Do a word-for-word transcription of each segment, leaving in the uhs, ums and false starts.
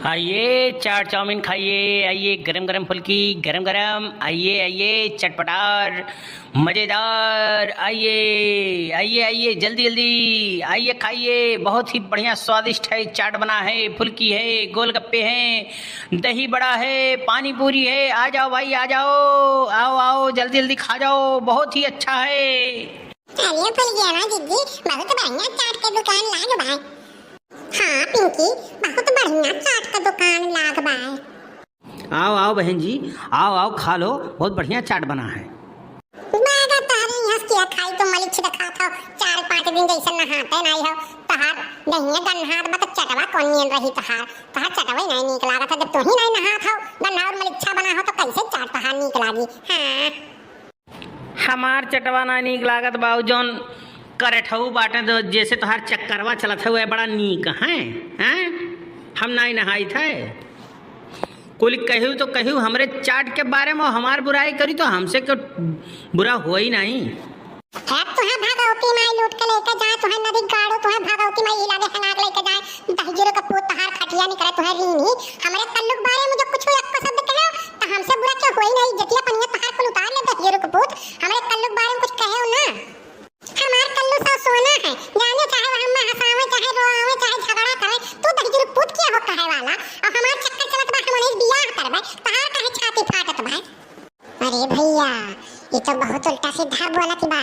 आइए, चाट चाउमीन खाइए, आइए, गरम गरम फुल्की, गरम गरम, आइए, आइए, चटपटार, मजेदार, आइए, आइए, आइए, जल्दी, जल्दी, आइए, खाइए, बहुत ही बढ़िया स्वादिष्ट है, चाट बना है, फुल्की है, गोलगप्पे हैं, दही बड़ा है, पानी पूरी है, आ जाओ भाई, आ जाओ, आओ, आओ, जल्दी, जल्दी खा जाओ, बहुत ही अच्छा है। अरे फुलगेना दीदी, बहुत बढ़िया चाट के दुकान लाग बा। हाँ पिंकी, बहुत बढ़िया चाट के दुकान लाग बा। आओ, आओ बहन जी, आओ, आओ, खा लो, बहुत बढ़िया चाट बना है। बागा तहरे यहाँ से किया खाई तो मलिक छिदा खात हो, चार पाँच दिन जैसे नहाते नहीं हो, तहार दहिया गन्हात बा तो चटवा कौन नियन रही तहार, तहार चटवा ही नहीं नीक लागत है, जब तू ही नहीं नहात हो, गन्हा और मलिच्छा बना हो तो कैसे चाट तहार नीक लागी? हाँ। हमार चटवा ना नीक लागत बा, उ जौन करठऊ बाटे, तो जैसे तोहार चक्करवा चलत है, वह बड़ा नीक है, हैं? हम नाई नहाई थे। कुल कहू तो कहू हमरे चाट के बारे में, हमार बुराई करी तो हमसे क्यों बुरा होई नहीं। है तुहे भगवती माई लूट के लेके जाए, तुहे नदी गाड़ो, तुहे भगवती माई इलागे हनाक लेके जाए, दहिजरो के पूत तहार खटिया निकले, तुहे रीनी। हमरे कल्लू के बारे में जो कुछ एक्को शब्द कहो, तो हमसे बुरा क्यों होई नहीं, जतिया पनिया तहार कुल उतार ले, दहिजरो के पूत। हमरे कल्लू के बारे में कुछ कहे हो ना। हमार कल्लू सब सोना है, जाने चाहे वो हमें हंसावे, चाहे रोआवे, चाहे झगड़ा करे, तू दहिजरू पूत किया हो कहे वाला? और हमार चक्कर चलत बा, हम उन्हें बियाह करबे, तहार काहे छाती फाटत बा? अरे भैया, ये तो बहुत उल्टा सीधा बोलत बा।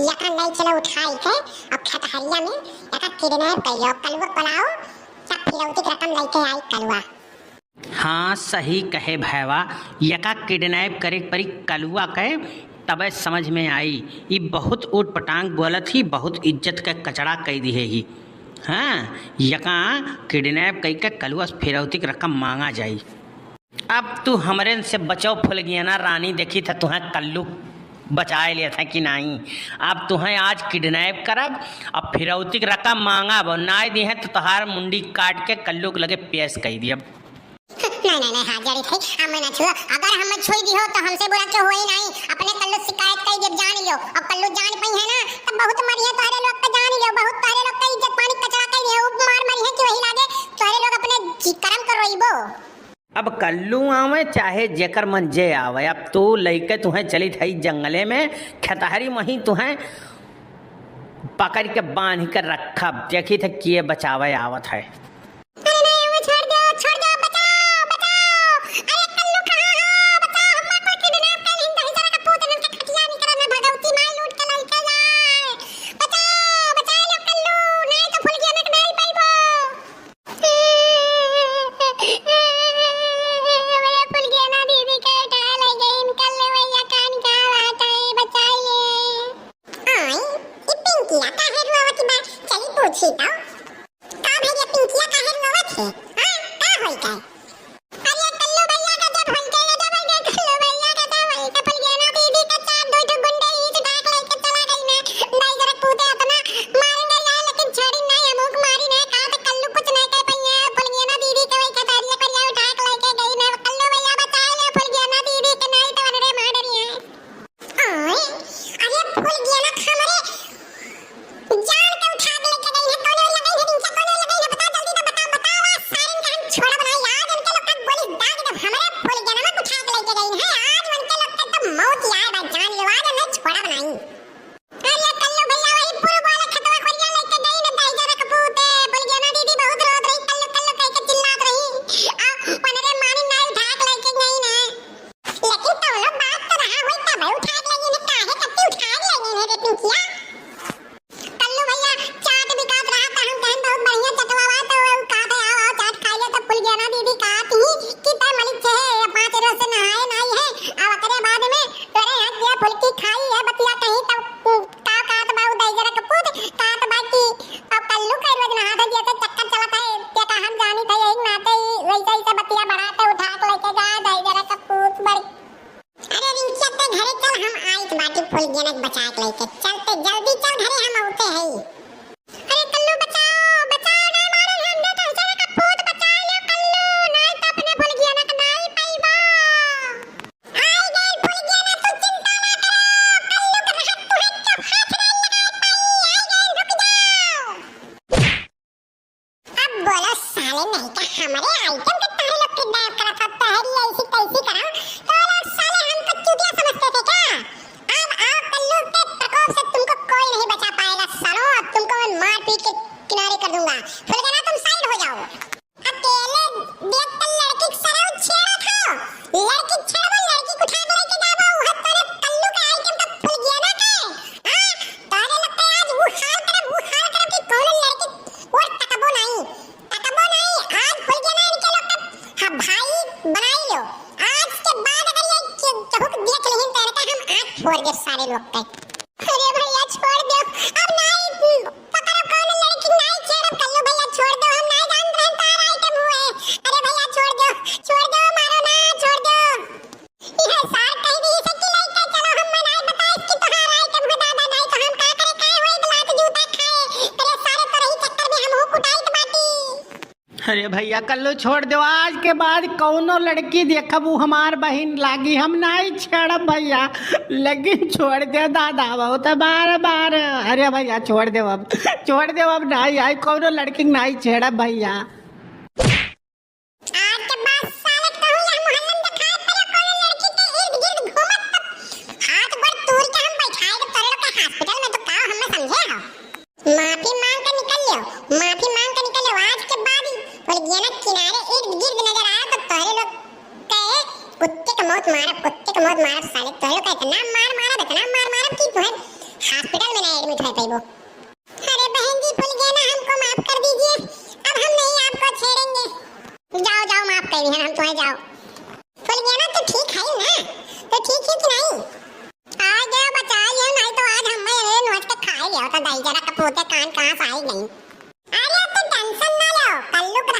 यका ले चलो उठाई के, अब खेतहरिया में यका किडनैप करियो, कलुआ बुलाओ, तब फिरौती के रकम लेके आई कलुआ। हाँ, सही कहे भैवा, यका किडनैप करे के परी कलुआ के, तबे समझ में आई। ई बहुत ऊट पटांग बोलत ही, बहुत इज्जत के कचड़ा कई दिहे ही। हाँ, यका किडनैप कई के कलुआ से फिरौती के रकम मांगा जाई। अब तू हमरे से बचो फुलगियाना रानी, देखी था तुहें कल्लू बचाए लेत है कि नाई। अब तुहें आज किडनैप करब, अब फिरौती के रकम मांगब, और नाई दिहे तो तोहार मुंडी काट के कल्लू के लगे पेश कई दियब। नहीं, नहीं, नहीं, हाथ जड़ी थे, हमें ना छुओ। अगर हमें छुई दी हो तो हमसे बुरा क्यों होई नहीं, अपने कल्लू शिकायत कई दियब, जान लियो। अब कल्लू जान पई है ना, तब बहुत मरी है तोहरे लोग का, जान लियो, बहुत तोहरे लोग का इज्जत पानी कचरा कई दिए, वो मार मरी है कि वही लागे तोहरे लोग अपने जी-, करम करोइबो। अब कल्लू आवे चाहे जेकर मन जे आवे, अब तू लइके तुहें चलित हई जंगले में, खेतहरी मही तुहें पकड़ के बांध के रखब, देखी थे किए बचावे आवत है। अरे नहीं, हमें छोड़ दो, छोड़ दो, बचाओ, बचाओ। अरे कल्लू कहाँ हो? बचाओ, हमार कोई किडनैप कर लिन, दही जरा का पूत इनके खटिया निकला ना, भगवती माई लूट के लइके जाए। बचाओ, बचाए लो कल्लू, नहीं तो फुलगियाना के नहीं पाइबो। मेरे फुलगेना दीदी के उठा ले गई, निकल ले भैया, कान का बात है, बचाइए। आई, ई पिंकिया काहे रोवत बा? चली पूछी तो। का भैया पिंकिया काहे रोवत है? हाँ, का होई का? अरे कल्लू भैया का जब होई के, ये जब होई के, कल्लू भैया का जब होई के, फुलगेना दीदी के चार दो ठो गुंडे ईंट ढाक लेके चला गई ना। नहीं जरा कूदे अपना मारेंगे ना, लेकिन छोड़ी नहीं, हम उक मारी नहीं, कहा तो कल्लू कुछ नहीं कह पाई है। फुलगेना दीदी के वही खेतहरिया करिया उठा के लेके गई ना। कल्लू भैया बचाए ले फुलगेना दीदी के, नहीं तो अनरे मार डरी है। ओए, अरे फुलगेना हमरे जान के उठा के लेके गई है। कौन वाला गई है? इनसे कौन वाला गई है? बता जल्दी तो बता, बताओ। आज सारन के हम छोड़ब नहीं, आज इनके लोग का गोली दाग देब। हमरे फुलगेना में उठा के लेके गई है, आज इनके लोग का तो मौत ही आए बा, जान लो, आज इन्हें छोड़ब नहीं। अरे कल्लू भैया वही पूर्व वाला खेतवा खोरिया लेके गई न, दाई जरा कपूते, फुलगेना दीदी बहुत रोत रही, कल्लू कल्लू कह के चिल्लात रही। आ, पनरे मानी नाई उठा के लेके गई ना। लेकिन तौलो बात तो रहा होई, तब उठा के लइने, काहे कत्ती उठा के लइने रे पिंकिया? कल्लू भैया, चाट बिकात रहा, त हम कहन बहुत बढ़िया चटवा बा, तो उ कहत है, "आओ, आओ, चाट खाइए," तो फुलगेना आइटम के तहरे लोग किडनैप करत हो, तहरी ऐसी तैसी करा, तो लोग साले हमको चूतिया समझते थे क्या? अब आओ कल्लू के प्रकोप से तुमको कोई नहीं बचा पाएगा सालो, अब तुमको मैं मार पीट के किनारे कर दूंगा। फुलगेना, तुम साइड हो जाओ। अकेले देख के लड़की के सरऊ छेड़त हो, लड़की छेड़बो, लड़की के उठा के लेके जाबो, उहे तोरे कल्लू के आइटम तो फुलगेना के। हाँ, तोरे लोग के आज उ हाल करब, उ हाल करब कि कौनो लड़की और तकबो नहीं। तकबो नहीं, आज फुलगेना इनके लोग का, हाँ, भाई बनाई लो। आज के बाद अगर ये के-, केहू के देख लेहिन तो इनका हम आँख फोड़ देब सारे लोग के। अरे भैया छोड़ दो, अब नाई पकड़ो कौन लड़की नाई छेड़ब कल्लू भैया छोड़ दो, हम नाई जानत रहन तार आइटम हुए। अरे भैया छोड़ दो, छोड़ दो, मारो ना, छोड़ दो। यह सार कह दी सकी लइका, चलो हम मनाई बताइस कि तोहार आइटम हो दादा, नहीं तो हम का करे, काहे होई लात जूता खाए। तेरे सारे तो रही चक्कर में हम हो कुटाइत बाटी। अरे भैया कल्लू छोड़ दो, आज के बाद कौनो लड़की देखब उ हमार बहिन लागी, हम नाई छेड़ब भैया, लेकिन छोड़ दो दादा, बहुत बार बार। अरे भैया छोड़ दो अब, छोड़ दो अब, नाई आई कौनो लड़की नाई छेड़ब भैया। आज के बाद साले कहूँ यह मोहल्ला में दिखाई पड़े कोनो लड़की के इर्द गिर्द घूमत तो हाथ गोड़ तोड़ के हम बैठाए के तोरे लोग के हॉस्पिटल में, तो का हमें समझे हो? माफी मांग के निकल लियो, माफी मांग के निकल लियो। आज के बाद बोल गया ना किनारे इर्द गिर्द नजर आया तो तोरे लोग के कुत्ते के मौत मारब, कुत्ते के मौत मारब साले। तोरे लोग का इतना मार मारब, इतना मार मारब कि तुहे हॉस्पिटल में ना एडमिट हो पाइबो। अरे बहन जी, फुलगेना हमको माफ कर दीजिए, अब हम नहीं आपको छेड़ेंगे। जाओ, जाओ, माफ कर दिया हम तुम्हें, जाओ। फुलगेना, तू ठीक है ना? तो ठीक है कि नहीं? आ गया, बचा लियो, नहीं तो आज हम ये नोच के खा ही लिया होता दही जरा कपूते कान कहाँ से आई नहीं। अरे तू टेंशन ना लो, कल्लू के